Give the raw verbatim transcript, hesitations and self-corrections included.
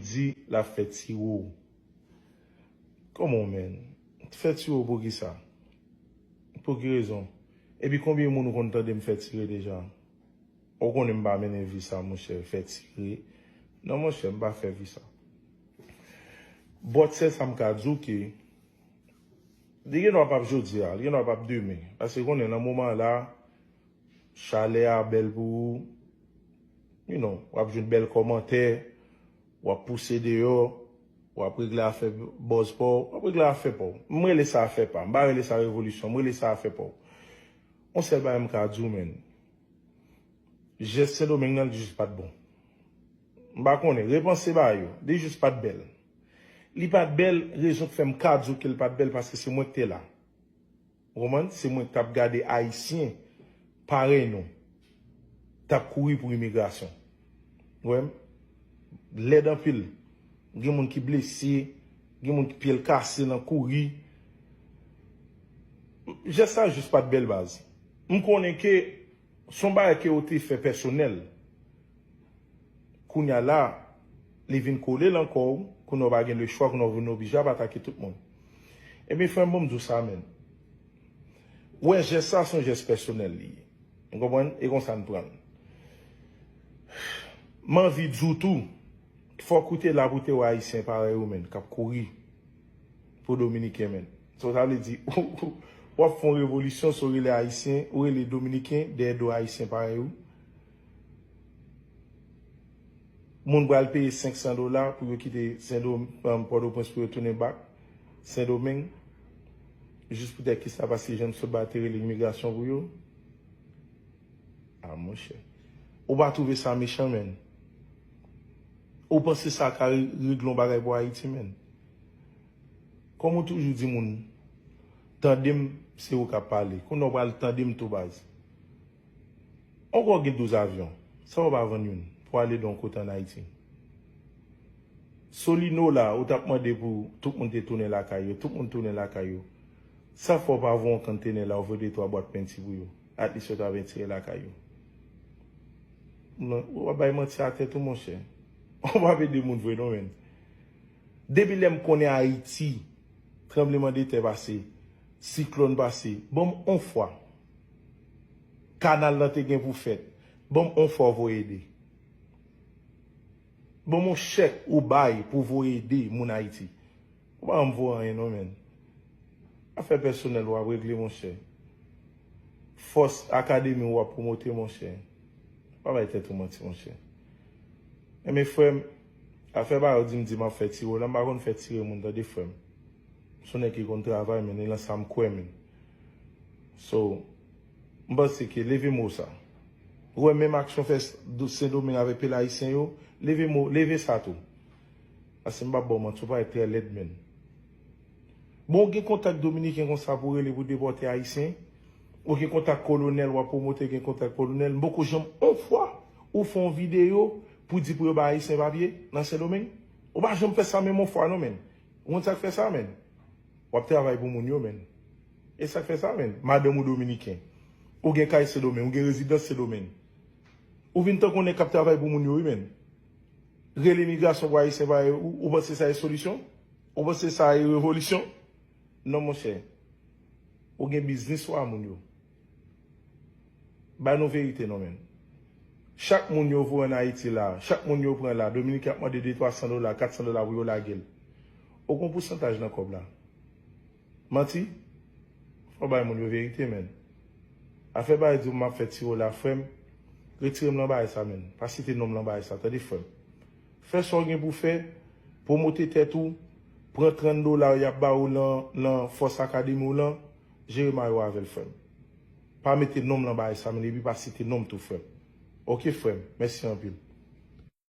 Di l ap fè tire w. Come on, man. Fè tire w pou ki sa? Pou ki rezon? Epi konbyen moun ou konn tande m fè tire deja? Ou konnen m pa mennen vi sa, monchè, fè tire. Non, monchè, m pa fè vi sa. But sèl sa m ka di w ke li gen dwa p ap jodi a, li gen dwa p ap demen. Paske konnen nan moman la, chalè a bèl pou ou. You know, w ap jwenn bèl kòmantè, w ap pouse deyò, w ap regle afè buzz pa w, w ap regle afè pa w. M rele sa afè pa m, m pa rele sa revolisyon, m rele sa afè pa w. On sèl bagay m ka di w, man. Jès Sendomeng nan, li jis pa t bon. M pa konnen, repanse bagay yo, li jis pa t bèl. Li pa t bèl, rezon k fè m ka di w ke l pa t bèl, paske se mwen k te la. Ou konprann? Se mwen k t ap gade Ayisyen parèy nou t ap kouri pou imigrasyon. Ou wè m? Lèd anpil. Gen moun ki blese, gen moun ki pye l kase nan kouri. Jès sa jis pa t bèl, baz. M konnen ke se yon bagay ke yo te fè pèsonèl. Kounye a la, li vin kole l ankò, kounye a w pa gen lechwa, kounye a w vin oblije ap atake tout moun. Ebyen, frè m, ban m di w sa, man. Ou wè, jès sa, se yon jès pèsonèl li ye. Ou konprann? E konsa n pran l. M anvi di w tou, fòk ou te la pou te wè Ayisyen parèy ou, man, k ap kouri pou Dominiken, man. So, sa vle di, w ap fè yon revolisyon, so w rele Ayisyen, ou rele Dominiken, dèyè do Ayisyen parèy ou. Moun pral peye senk san dola pou yo kite Sendo-, um, Pòtoprens pou yo tounen back Sendomeng, jis poutèt ki sa, paske Jean Michel Obama te rele imigrasyon pou yo. A, monchè. Ou pa twouve sa mechan, man? Ou panse sa ka re-, regle yon bagay pou Ayiti, man? Kòm ou toujou di moun, tande m, se ou k ap pale. Kounye a w pral tande m tou, baz. Ankò gen douz avyon. Sa w pa vann youn pou ale de yon kote ann Ayiti? Solino la, ou t ap mande pou tout moun te tounen lakay yo, tout moun tounen lakay yo. Sa fè w pa voye yon kanntene la, ou voye de twa bwat penti pou yo. At least yo ta retire lakay yo. Non, ou ap bay manti a tèt ou, monchè. Ou p ap ede moun vre non, man. Depi lè m konnen Ayiti, tranblemanntè pase, siklòn pase, ban m on fwa. Kanal lan te gen pou fèt. Ban m on fwa w voye ede. Ban m on chèk ou bay pou voye ede moun Ayiti. Ou pa janm voye anyen non, man. Afè pèsonèl w ap regle, monchè. Fòs akademi w ap pwomote, monchè. Pa bay tèt ou manti, monchè. Enben, frè m, afè ba yo di m di m ap fè tire w la, m pa konn fè tire moun, tande, frè m. Se yon nèg ki konn travay, man, e lan sa m kwè, man. So, m panse ke leve mo sa. Ou wè menm aksyon fè s-, do-, Sendomeng avèk pil Ayisyen yo, leve mo, leve sa tou. Paske m p ap ba w manti, ou parèt trè lèd, man. Bon, ou gen kontak Dominiken konsa pou rele pou depòte Ayisyen? Ou gen kontak kolonèl, w ap pwomote gen kontak kolonèl? M poko janm on fwa ou fè yon videyo pou di pou yo ba Ayisyen papye nan Sendomeng? Ou pa janm fè sa menm on fwa non, man. Ou konn sa k fè sa, man? W ap travay pou moun yo, man. E sa k fè sa, man. Madanm ou dominiken. Ou gen kay Sendomeng, ou gen rezidans Sendomeng. Ou vin tankou nèg k ap travay pou moun yo, wi, man. Rele imigrasyon pou Ayisyen pa ou, ou panse sa e solisyon? Ou panse sa e revolisyon? Non, monchè. Ou gen biznis ou a moun yo. Bay nou verite non, man. Chak moun yo voye ann Ayiti la, chak moun yo pran la, Dominiken ap mande de twa san dola, kat san dola pou yo lage l. Ou gen pousantaj nan kòb la. Manti? Fò w bay moun yo verite, man. Afè bay di w m ap fè tire w la, frè m, retire m nan bagay sa, man. Pa site non m nan bagay sa, tande, frè m. Fè sa w gen pou fè, pwomote tèt ou, pran trant dola y ap ba ou lan, lan Fòs Akademi w lan, jere may ou avè l, frè m. Pa mete non m lan bagay sa, man, epi pa site non m tou, frè m. Oke, frè m, mèsi anpil.